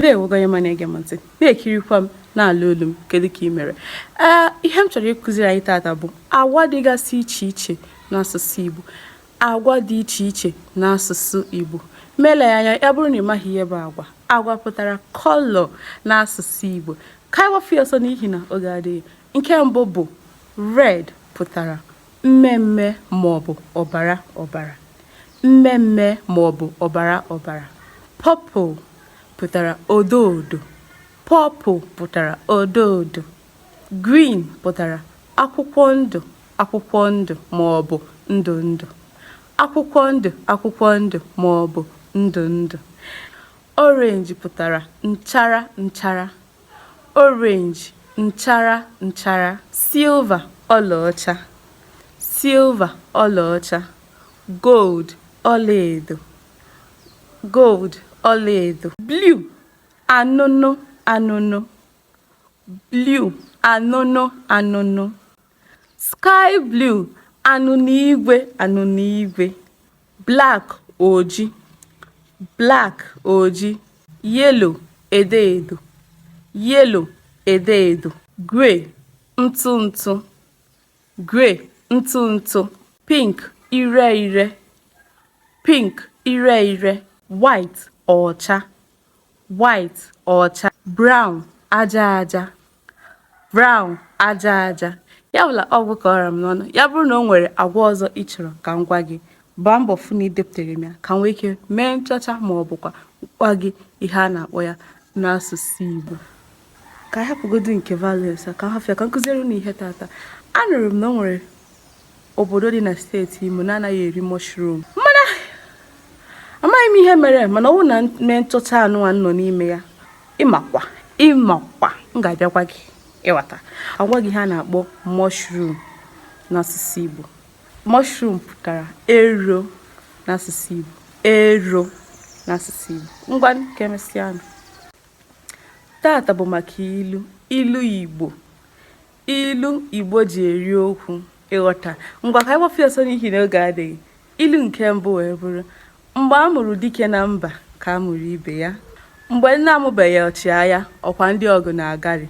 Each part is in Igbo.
Ndewo gị onye ọma na-ege m ntị, na-ekirikwa m, na-anụ olu m. Kedu ka ị mere? Ee, ihe m chọrọ ịkụziri anyị tata bụ agwa dịgasị iche iche n'asụsụ Igbo, agwa dị iche iche n'asụsụ Igbo. Ma eleghị anya, ya bụrụ na ị maghị ihe bụ agwa, agwa pụtara colour n'asụsụ Igbo. Ka anyị gbapụ ya ọsọ n'ihi na oge adịghị. Nke mbụ bụ red, pụtara mmemme maọbụ ọbara ọbara, mmemme maọbụ ọbara ọbara. Purple pụtara odo odo, purple pụtara odo odo. Green pụtara akwụkwọ ndụ akwụkwọ ndụ maọbụ ndụ ndụ, akwụkwọ ndụ akwụkwọ ndụ maọbụ ndụ ndụ. Orange pụtara nchara nchara, orange, nchara nchara. Silver, ọlaọcha, silver, ọlaọcha. Gold, ọlaedo, gold, ọlaedo. Blue, anụnụ anụnụ, blue, anụnụ anụnụ. Sky blue, anụnụ igwe, anụnụ igwe. Black, oji, black, oji. Yellow, edo edo, yellow, edo edo. Grey, ntụ ntụ, grey, ntụ ntụ. Pink, ire ire, pink, ire ire. White, ọcha, white, ọcha. Brown, aja aja, brown, aja aja. Ya bụla ọgwụ ka ọra m n'ọnụ. Ya bụrụ na o nwere agwa ọzọ ị chọrọ ka m gwa gị, gbaa mbọ fụ na ị depụtara m ya ka m nwee ike mee nchọcha ma ọ bụkwa gwa gị ihe a na-akpọ ya n'asụsụ Igbo. Ka anyị hapụgodu nke violence, ka m hafụ ya, ka m kụziere unu ihe tata. Anụrụ m na o nwere obodo dị na steeti Imo na-anaghị eri mushroom, mana amaghị m ihe mere. Mana ọ bụrụ na mee nchọcha anụnwa nọ n'ime ya, ịmakwa ịmakwa m ga-abịakwa gị ịghọta agwa gị ihe a na-akpọ mushroom n'asụsụ Igbo. Mushroom pụtara ero n'asụsụ Igbo, ero n'asụsụ Igbo. Ngwa, ka emesịa. Tata bụ maka ilu, ilu Igbo, ilu Igbo ji eri okwu, ịghọta. Ngwa, ka anyị gbapụ ọsọ n'ihi na oge adịghị. Ilu nke mbụ wee bụrụ: mgbe a mụrụ dike na mba ka a mụrụ ibe ya. Mgbe nne amụbeghị ọchịagha, ọkwa ndị ọgụ na-agarị.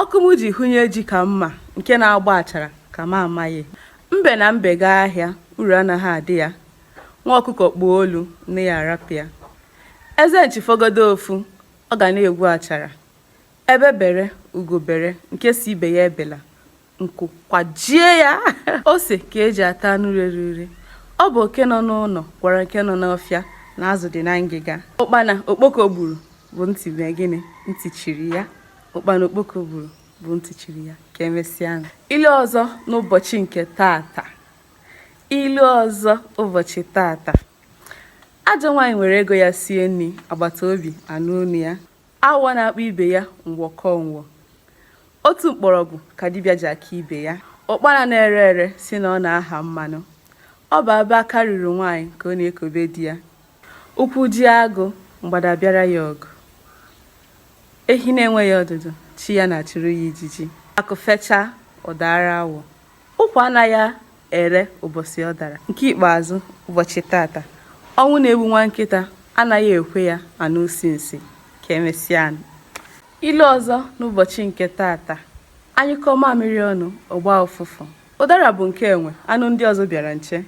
Ọkụ m ji hụnye ji ka mma nke na-agba achara ka m amaghị. Mbe na mbe gaa ahịa, uru anaghị adị ya. Nwa ọkụkọ kpuo olu, nne ya arapụ ya. Eze nchi fọgodo ofu, ọ ga na-egwu achara. Ebe bere, ugo bere, nke si ibe ya ebela, nku kwajie ya. Ose ka eji ata anụ rere ure. Ọ bụ oke nọ n'ụlọ gwara nke nọ n'ọfịa na azụ dị na ngịga. Ụkpana okpoko gburu bụ ntị mee gịnị? Ntị chiri ya. Ụkpana okpoko gburu bụ ntị chiri ya. Ka emesịa. Ilu ọzọ n'ụbọchị nke tata, ilu ọzọ ụbọchị tata: ajọ nwaanyị nwere ego ya sie nri, agbata obi anụ olu ya. Awọ na-akpọ ibe ya nwọkọ nwọ. Otu mkpọrọgwụ ka dibịa ji aka ibe ya. Ụkpana na-ere ere si na ọ na-aha mmanụ. Ọ bụ ebe aka ruru nwaanyị ka ọ na-ekobe di ya. Ụkwụ ji agụ, mgbada bịara ya ọgụ. Ehi na-enweghị ọdụdụ, chi ya na-achụrụ ya ijiji. Akụ fechaa, ọ daara awọ. Ụkwa anaghị ere ụbọchị ọ dara. Nke ikpeazụ ụbọchị tata: ọnwụ na-egbu nwa nkịta anaghị ekwe ya anụ usi nsị. Ka emesịa. Ilu ọzọ n'ụbọchị nke tata: anyụkọ mamịrị ọnụ, ọgba ụfụfụ. Ụdara bụ nke enwe, anụ ndị ọzọ bịara nche.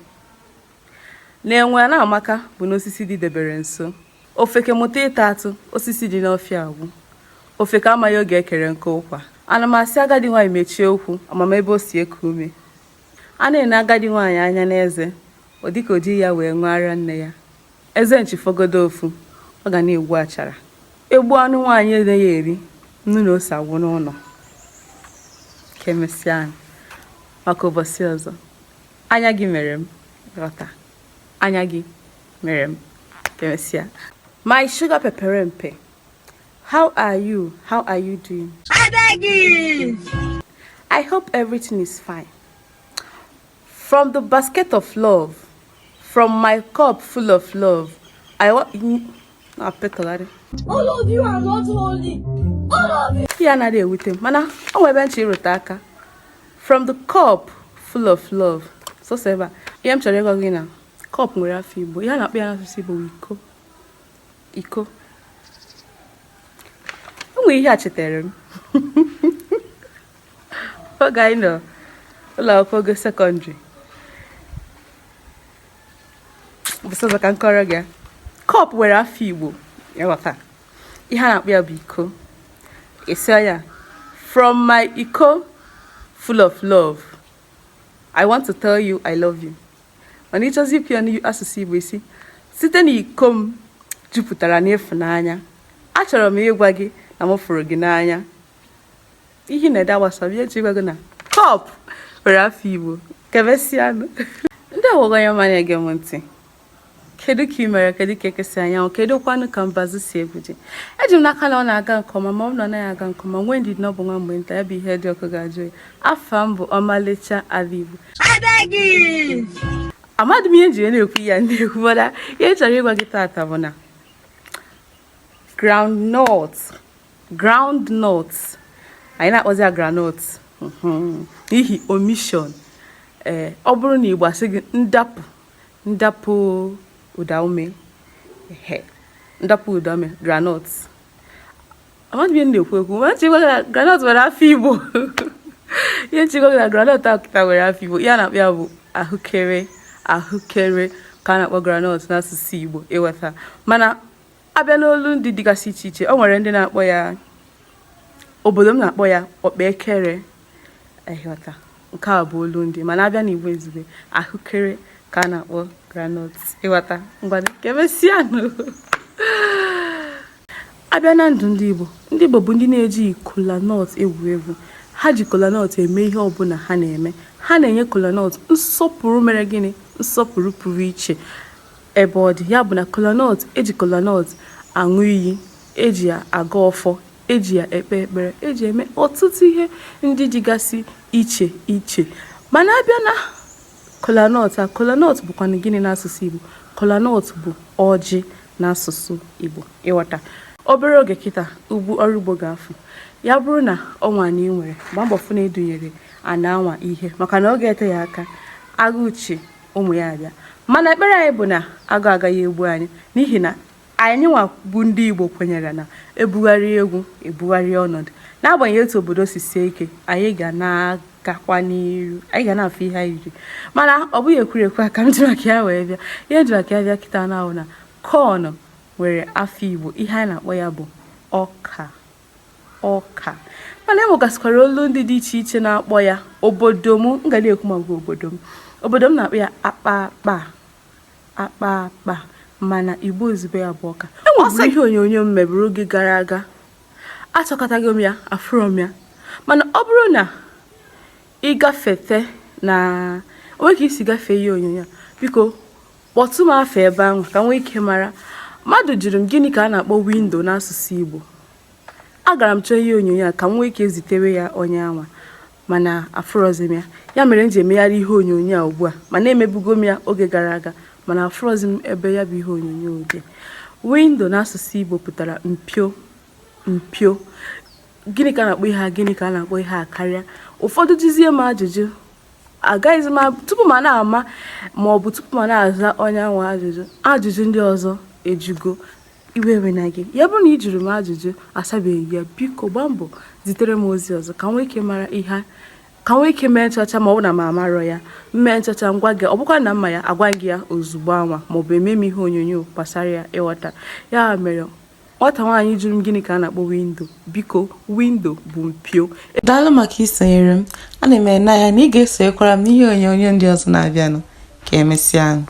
Na enwe a na-amaka bụ n'osisi dịdebere nso. Ofeke mụta ịta atụ, osisi dị n'ọfịa agwụ. Ofeke amaghị oge ekere nke ụkwa. Ana m asị agadi nwaanyị mechie okwu, amama ebe o si eku ume. A na-ene agadi nwaanyị anya n'eze, ọ dịka o jighị ya wee ṅụọ ara nne ya. Eze nchi fọgodo ofu, ọ ga na-egwu achara. Egbu anụ nwaanyị anaghị eri, nnu na ose agwụ n'ụlọ. Ka emesịa maka ụbọchị ọzọ. Anya gị mere m ghọta, anya gị mere m. Ka emesịa. My sugar pepere mpe, how are you? How are you doing? I hope everything is fine. From the basket of love, from my cup full of love, I want apetọgharị. All of you are not holy. All of you. Ihe anaghị ewute m, mana o nwere ebe nche ịrụte aka. From the cup full of love, sọsọ ebe a. Ihe m chọrọ ịgwa gị na cup nwere afọ Igbo. Ihe a na-akpọ ya n'asụsụ Igbo bụ iko, iko. nwere ihe a chetara m oge anyị nọ ụlọ akwụkwọ ogo sekọndịrị ụbọchị ọzọ ka m kọrọ gị ya. Cup nwere afa Igbo ịghọta ihe a na-akpọ ya bụ iko ị sị ya from my iko full of love I want to tell you I love you mana ị chọzi ikwu ya n'asụsụ Igbo ị sị site n'iko m jupụtara n'ịfụnanya achọrọ m ịgwa gị na m fụrụ gị n'anya ihe na-ede agbasara ihe chọ ịgwa gị na cup nwere afa Igbo ka emesịanụ ndewo onye ọma na-ege m ntị kedu ka ị mere kedu ka eke si anyanwụ kedu kwanụ ka mbazụ si ebuje eji m n'aka na ọ na-aga nke ọma ma ọ bụ na ọ naghị aga nke ọma nwee ndidi na ọ bụ nwa mgbe nta ya bụ ihe dị ọkụ ga-ajụ ya afa m bụ ọmalịcha ada Igbo amadị m ihe m ji na-ekwu ya na-ekwu mana ihe m chọrọ ịgwa gị tata bụ na groundnut groundnut anyị na-akpọzi ya groundnut n'ihi omission ee ọ bụrụ na Igbo asị gị ndapụ ndapụ ụdaume ndapụ ụdaume groundnut amadị m ihe m na-ekwu ekwu ma nchekwa na groundnut nwere afa Igbo ihe m chọ ịgwa gị na groundnut a kịta nwere afa Igbo ihe a na-akpọ ya bụ ahụkere ahụkere ka a na-akpọ groundnut n'asụsụ Igbo ịghọta mana a bịa n'olu ndị dịgasị iche iche o nwere ndị na-akpọ ya obodo m na-akpọ ya ọkpaekere ịghọta nke a bụ olu ndị mana a bịa n'Igbo izugbe ahụkere ka a na-akpọ groundnut ịghọta ngwanụ ka emesịanụ a bịa na ndụ ndị Igbo ndị Igbo bụ ndị na-eji kolanut egwu egwu ha ji kolanut eme ihe ọbụla ha na-eme ha na-enye kolanut nsọpụrụ mere gịnị nsọpụrụ pụrụ iche ebe ọ dị ya bụ na kolanut eji kolanut aṅụ iyi eji ya agọ ọfọ eji ya ekpe ekpere eji eme ọtụtụ ihe ndị dịgasị iche iche mana a bịa na kolanut a kolanut bụkwanụ gịnị n'asụsụ Igbo kolanut bụ ọjị n'asụsụ Igbo ịghọta obere oge kịta ugbu ọrụ ugbo ga-afụ ya bụrụ na o nwee ana ị nwere gbaa mbọ fụ na ị dụnyere ana anwa ihe maka na oge eteghị aka agụụ chị ụmụ ya abịa mana ekpere anyị bụ na agụụ agaghị egbu anyị n'ihi na anyị nwa bụ ndị Igbo kwenyere na ebugharị egwu ebugharị ọnọdụ n'agbanyeghị etu obodo si sie ike anyị ga na-agakwa n'iru anyị ga na-afụ ihe anyị riri mana ọ bụghị ekwurekwu a ka m ji maka ya wee bịa ihe m ji maka ya bịa kịta na na corn nwere afa Igbo ihe anyị na-akpọ ya bụ ọka ọka mana e nwegasịkwara olu ndị dị iche iche na-akpọ ya obodo m m ga na-ekwu maka obodo m obodo m na-akpọ ya akpa akpa akpa akpa mana Igbo izugbe ya bụ ọka e nweburu ihe onyonyo m meburu oge gara aga achọkọtaghị m ya afụrọ m ya mana ọ bụrụ na ị gafete na o nwee ka i si gafee ihe onyonyo a biko kpọtụ m afa ebe ahụ ka m nwee ike mara mmadụ jụrụ m gịnị ka a na-akpọ window n'asụsụ Igbo agara m chọọ ihe onyonyo a ka m nwee ike zitere ya onye anwa mana afụrọzi m ya ya mere m ji emegharị ihe onyonyo a ugbu a mana emebugo m ya oge gara aga mana afụrọzi m ebe ya bụ ihe onyonyo dị window n'asụsụ Igbo pụtara mpio mpio gịnị ka a na-akpọ ihe a gịnị ka a na-akpọ ihe a karịa ụfọdụ jụzie m ajụjụ agaghịzi m tupu m na-ama ma ọ bụ tupu m na-aza onye anwa ajụjụ ajụjụ ndị ọzọ ejugo iwe ewena gị ya bụrụ na ị jụrụ m ajụjụ asabeghị ya biko gbaa mbọ zitere m ozi ọzọ ka m nwee ike mara ihe ka m nwee ike mee nchọcha ma ọ bụ na m amarọ ya m mee nchọcha m gwa gị ọ bụkwa na m ma ya agwa gị ya ozugbo anwa maọbụ eme m ihe onyonyo gbasara ya ịghọta ya mere nwata nwaanyị jụrụ m gịnị ka a na-akpọ window biko window bụ mpio Daalụ maka isonyere m. Ana m ene anya na ị ga-esonyekwara m n'ihe onyonyo ndị ọzọ na-abịanụ. Ka emesịa.